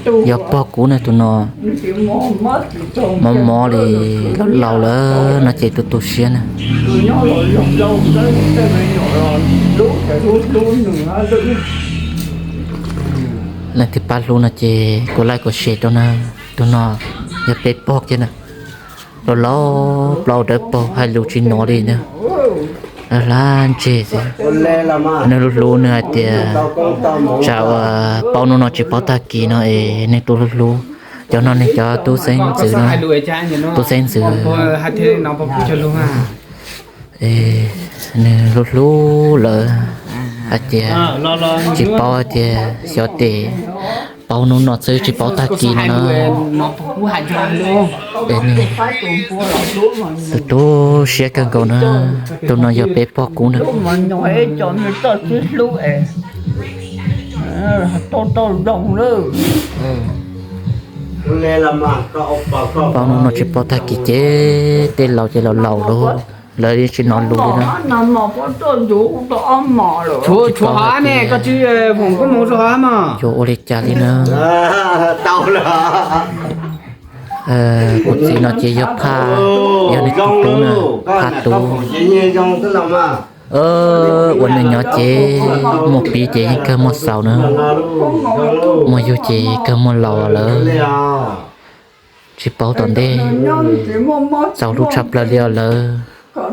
Yog pog kuv ne tus no, mob mob li, laus laus lawm no ces tu tu siab na. Leej twg pab hlub no ces kuv like kuv share rau na. Tus no yog peb pog kiag na, laus laus plaub dawb paug hais lus tsis hnov li na. Hlab ntseg xwb. Nws hlub hlub nws hais tias tsam uas paub hnub no tsis paub tag kis no es nws tu hlub hlub. Cov no nws cov tub xeeb ntxwv no, tub xeeb ntxwv. Nws hlub hlub lawm hais tias tsis paub hais tias xyov tes paub hnub no xwb tsis paub tag kis no na. Tus tu siab kawg nkaus na, tus no yog peb pog kuv na. Paub hnub no tsis paub tag kis ces tej laus ces laus laus lawm, lawv yeej tsis hnov lus li na. Yuav ua li cas li na. Kuv txiv no ces yog phaj, yog nws tus tub na, phaj tub. Ua nws nyob ces muaj pib ces yeej kawg muaj xaus na, muaj yug ces kawg muaj laus lawm. Tsis paub tom ntej, txaus hlub tshaj plaws li os lawm. Naj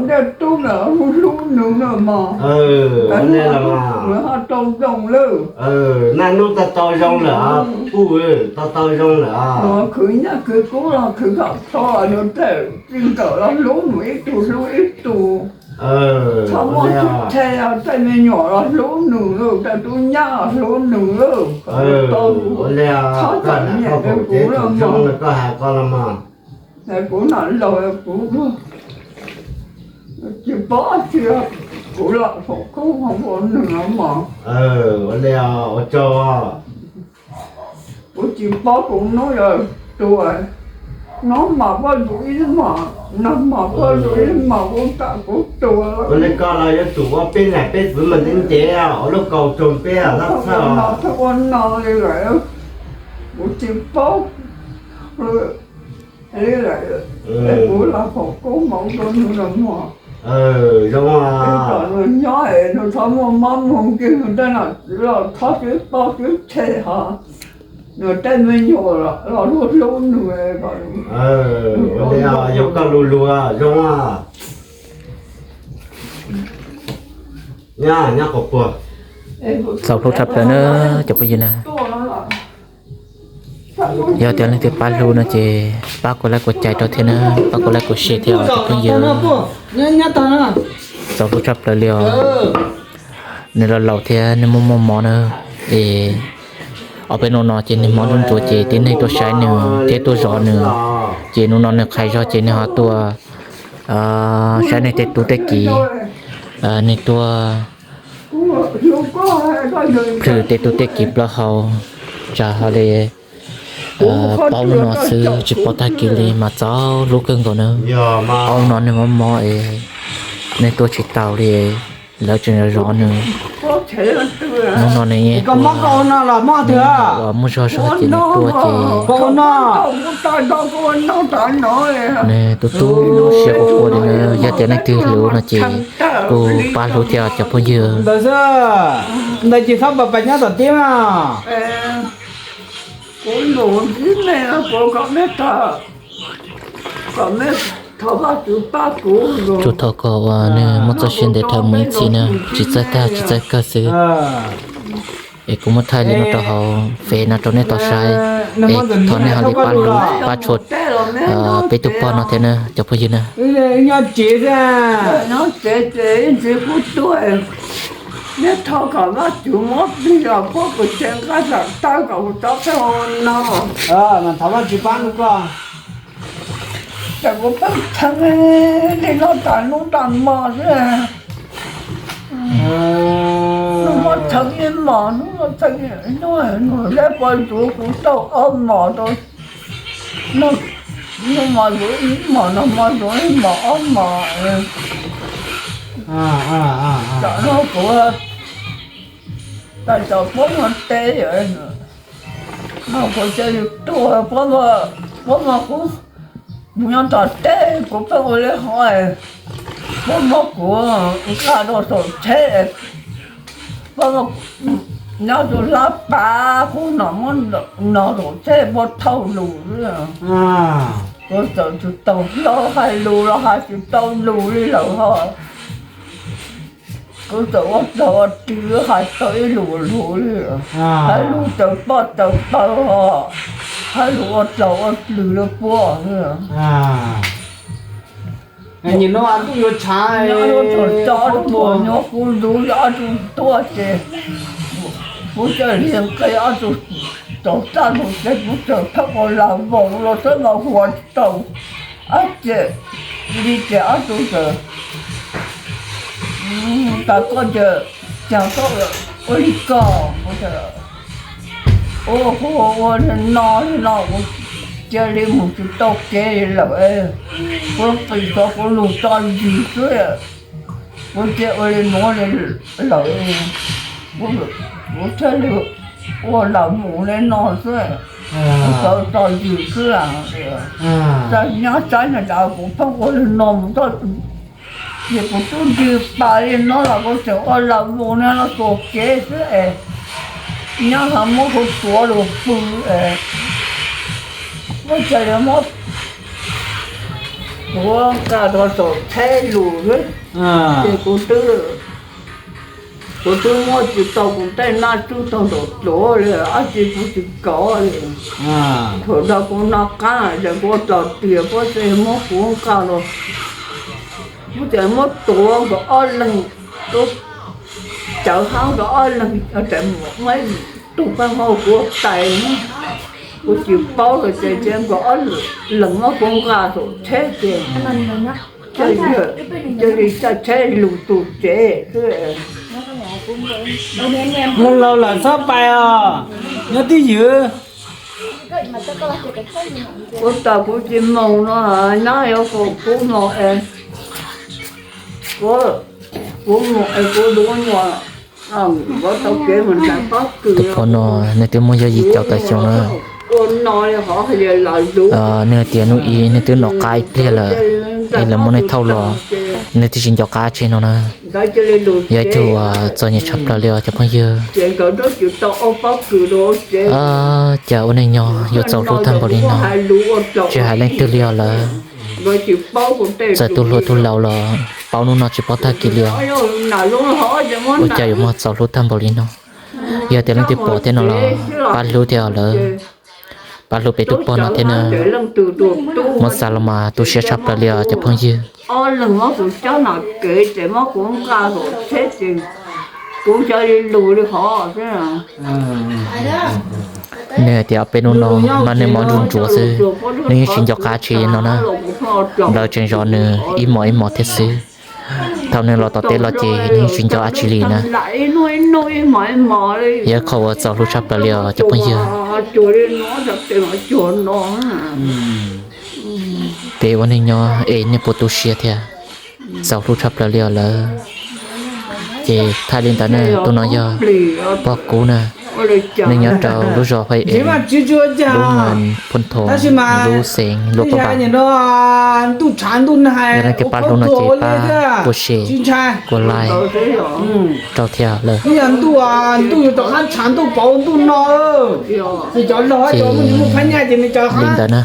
nub tau tau zoo lawm, kuj tau tau zoo lawm. Tej me nyuam los hlub nws, tej tub nyab los hlub nws, tej tub nyab los hlub nws. Koj hais koj los mas. Kuv nam laus kuv tsis paub tsi, kuv lam foom koob hmoov ua nws mas. Ua li ua tsaug. Kuv tsis paub kuv hnub yog tuag, hnub mas poj ntsuam ib hmos, nag hmo poj ntsuam ib hmos kuv tam kuv tuag. Ua li koj los yuav tsum ua peb nam peb txwv mas ntev ntev ua lub kaus tsaug peb lab txhawj. Ua no li lawm, kuv tsis paub li lawm, kuv lam foom koob hmoov rau nws los mas. Zoo, nws nyob es nws txhob muaj mob muag kiag nws tej nam txwv los txhob sib paub sib tseg hos nws tej me nyuam los hlub hlub nws. Ua li yog koj lus lus zoo. Nyob nyob quas puag. Txaus hlub tshaj plaws na cov phooj ywg na. Yog tias leej twg pab hlub no ces pab kuv like kuv cais rau thiab na, pab kuv like kuv share thiab os cov phooj ywg. Txaus hlub tshaj plaws li os. Nws los laus thiab nws muaj muaj mob na, es ob peb hnub no ces nws mob ntsuav ntsuav ces tib neeg tuaj saib nws thiab tuaj zov nws, ces hnub no nws qhais zog ces nws ho tuaj saib nws tej tub tej kiv, nws tuaj plhws tej tub tej kiv plaub hau, tsam ho li paub hnub no xwb tsis paub tag kis li mas txaus hlub kawg nkaus na. Paub hnub no nws mob mob es nws tuaj tsis tau li, lawv tseem zov nws. Hnub no nws yeej tuaj, uas muaj zog zog ces nws tuaj ces nws tu tu siab quas quas li na. Yog tias leej twg hlub no ces kuj pab hlub thiab cov phooj ywg. Ntawd ces txhob npam nyob tom teb mas. Tsuas thov kom uas nws muaj txoj sia ntev dhawv mus ib txhis na, tsis txawj kawg tsis txawj kawg xwb. Es kuv muab thaij li no rau hauv fej no rau nej tau saib, es thov nej ho li pab hlub pab tshua peb tug pog no thiab na cov phooj ywg na. Nyob tsev xwb, nyob tsev ces ib ntsis kuv tuaj, nej thov kom Vajtswv muab plig los pub kuv cev nqaij nram taw kom kuv txhob pheej ua no. Thov Vajtswv pab koj. Ces kuv pheej txheeb li no tas hnub tas hmo xwb. Hnub no txheeb ib hmos, hnub no txheeb ib hmos, nws zeb pov zuv kuv tau ob hmos rau. Hnub no zuv ib hmos, nag hmo zuv ib hmos ob hmos. Tam no kuv tawm tom poob hauv teb, Kuv cia li tuag, puab muab kuv, kuv nyob tom teb kuv pheej ua li hov, puab muab kuv nqa rau saum tsheb, puab nyob rau hlab pav, kuv no muab no saum tsheb puab thauj lus. Kuv txawm tsis tau hlob, hais lus los hais tsis tau lus li lawm hos. Kuv txawm ua dlaug ua dlig hais tau ib lus lus li, hais lus tawv poj tawv pawg hos, hais lus ua dlaug ua dlig rau puab. Nyob rau tso rau ntuag nyob kuv lub ob tug tuaj ces kuv cia li nqes ob tug tau txaj lug ces kuv txawm pheej ua lag voos los xwb mas huas tsis tau. Ab ces li ces ob tug txawm tas koj ces cas koj ua li ko, ua kuv ua li no li no kuv cia li mus tsis tau kev li lawm. Kuv nqis xyov kuv lug tso zis xwb, kuv cia ua li nuav li lawm, kuv thiaj li ua lag mus li no xwb, kuv sawv tso zis xwb. Txawm nyob saib no cas kuv pheej ua li no mus txog, ces kuv tub nti pas li no los kuv tseem ua lag mus li no tuav kev xwb es nyob ho muab kuv tuav lug pw es muab cia li muab kuv nqa rau saum tsheb lug xwb. Ces kuv twb, kuv twb muab tsis tau kuv tej naj tsub tau nraum tuav li, ab tsi kuv tsis kov li. Thaum ntawd kuv noj qab ces kuv ua tau tias puab tseem muab kuv nqa los, kuv tseem muab tuav nkaus ob leeg, kuv cawv hab nkaus ob leeg, muaj ib tug pab hau kuv tais, kuv tsis paub los ces cia nkaus ob leeg muab kuv nqa saum tsheb ces cia li tsheb lug tus tsev xwb. Moog laus lawm txhob pais os, nyob twj ywm. Kuv tas kuv tsis moog no, nyob yuav kom kuv moog es, kuv moog es kuv lub nyuam, kuv tau kev mus nram pob kws. Tus pog no nws twb muaj yog yim caum tawm xyoo na. Nws hais tias hnub ib nws twb noj qab ib pliag lawm, es lawv muab nws thauj los, nws twb tsis nco qab tseg no na. Yog ib tug uas txom nyem tshaj plaws li os cov phooj ywg. Cas ua neej nyob yuav txaus hlub tag npaum li no, tsis hais leej twg li os lawm. Txawm tus hluas tus laus los paub hnub no tsis paub tag kis li os. Ua cas yuav muaj txaus hlub tag npaum li no. Yog tias leej twg pom thiab no los pab hlub thiab os lawm. Pab hlub peb tus pog no thiab na. Muab xav los mas tu siab tshaj plaws li os cov phooj ywg. Nws hais tias peb hnub no mas nws mob ntsuag ntsuav xwb, nws yeej tsis nco qab tsheb no na. Lawv tseem zov nws ib mos ib mos thiab xwb. Thaum nws los tom teb los ces nws yeej tsis nco dab tsi li na. Yog qhov uas txaus hlub tshaj plaws li os cov phooj ywg. Peb ua neej nyob es nej puas tu siab thiab? Txaus hlub tshaj plaws li os lawm. Ces thaij li ntawd na, tus no yog pog Kub na, nws nyob rau lub zos Haj Es, lub mas Phoos Thoos, lub xeev Luam Paj Npas. Yog leej twg pab hlub no ces pab kuv share, kuv like rau thiab lawm. Ces li ntawd na.